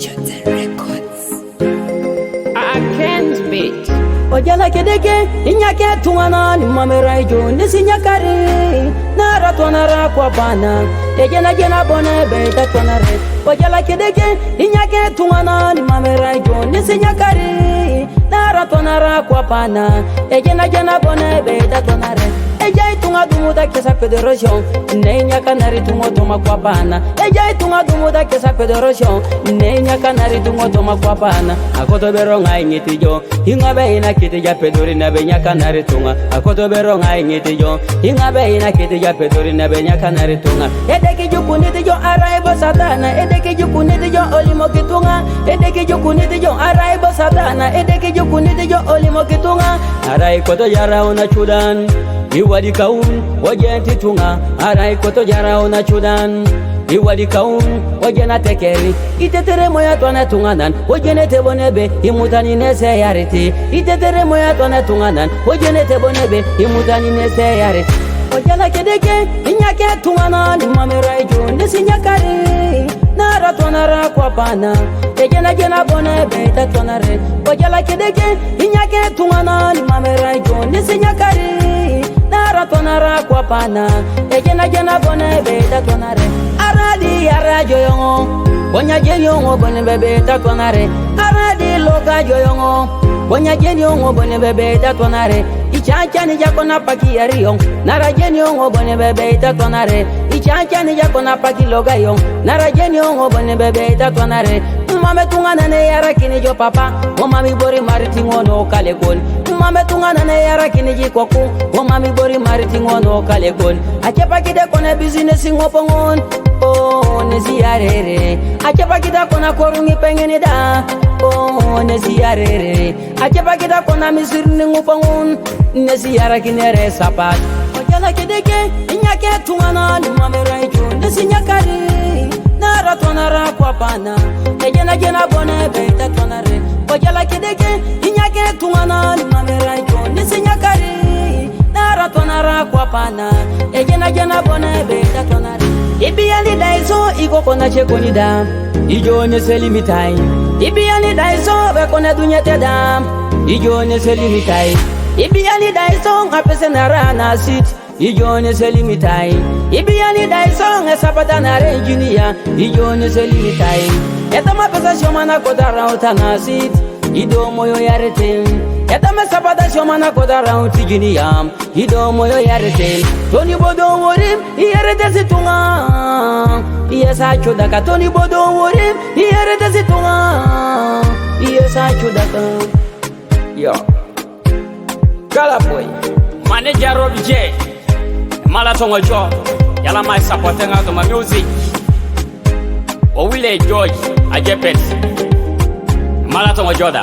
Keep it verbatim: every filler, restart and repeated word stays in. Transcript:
Chosen Records. I can't beat. Ojala kedeke, inyake tuŋana ni mamera ijo, nisi nyakari, nara twanara kwa bana, ejena jena bone be ta twanare. Ojala kedeke, inyake tuŋana ni mamera ijo, nisi nyakari, nara twanara kwa bana, ejena jena bone be ta twanare. Ejai tuŋa dumuta kesa federation, ne nyaka nari tuŋo toma kwa bana. Ejai tuŋa dumuta kesa federation, ne nyaka nari tuŋo toma kwa bana. Akoto bero ŋai ŋiti jo, iŋa be ina kiti ja pedori na be nyaka nari tuŋa. Akoto bero ŋai ŋiti jo, iŋa be ina kiti ja pedori na be nyaka nari tuŋa. Edeki jukuniti jo arai bo satana, edeki jukuniti jo olimo kituŋa. Edeki jukuniti jo arai bo satana, edeki jukuniti jo olimo kituŋa. Arai koto jara una chudan, iwadi kaun, wajenti tuŋa. Arai koto jara una chudan, iwadi kaun, wajena tekeri. Itetere moya twana tuŋanan, wajene tebone be, imutani nese yariti. Itetere moya twana tuŋanan, wajene tebone be, imutani nese yariti. Ojala kedeke, inyake tuŋana, ni mamera ijo, nisi nyakari, nara twanara kwa bana. Ejena jena bone be ta twanare. Ojala kedeke, inyake tuŋana, ni mamera ijo, nisi nyakari, nara twanara kwa bana. Ejena jena bone be ta twanare. Aradi ara joyoŋo, bonya jenyoŋo bone be be ta twanare. Aradi loga joyoŋo, bonya jenyoŋo bone be be ta twanare. Ichacha ni jako na paki yari yoŋ, nara jenyoŋo bone be be ta twanare. Ichacha ni jako na paki loga yoŋ, nara jenyoŋo bone be be ta twanare. Mame tuŋana ne yara kini jo papa, o mami bori mari tiŋo no kale kon. Mame tuŋana ne yara kini ji koku, o mami bori mari tiŋo no kale kon. Achepa kide kone business ŋo poŋon, o nesi yarere. Achepa kida kona koruŋi peŋini da, o nesi yarere. Achepa kida kona misir ni ŋu poŋon, nesi yara kinere sapat. Ojala kedeke, inyake tuŋana, ni mamera ijo, nisi nyakari, nara twanara kwa bana. Ejena jena bone be ta twanare. Ojala kedeke, inyake tuŋana, ni mamera ijo, nisi nyakari, nara twanara kwa bana. Ejena jena bone be ta twanare. Ibiyani da iso, igo kona chekoni da. Ijo ne selimitai. Ibiyani da iso, be kona dunyete da. Ijo ne selimitai. Ibiyani da iso, apese nara na sit. Ijo ne selimitai. Ibiyani da iso, nge sapata nare engineer. Ijo ne selimitai. Etama pesa shomana kotara utana sit. Ido moyo yarete. Etama sapata shomana kotara utijini yam. Ido moyo yarete. Toni bodo worim, iyarete situŋa. Iyesa chudaka toni bodo worim, iyarete situŋa. Iyesa chudaka. Yo. Gala boy. Manager Rob J. Mala toŋo jo. Yala my support ŋa to my music. Owile George Ajepet. Mala toŋo jo da.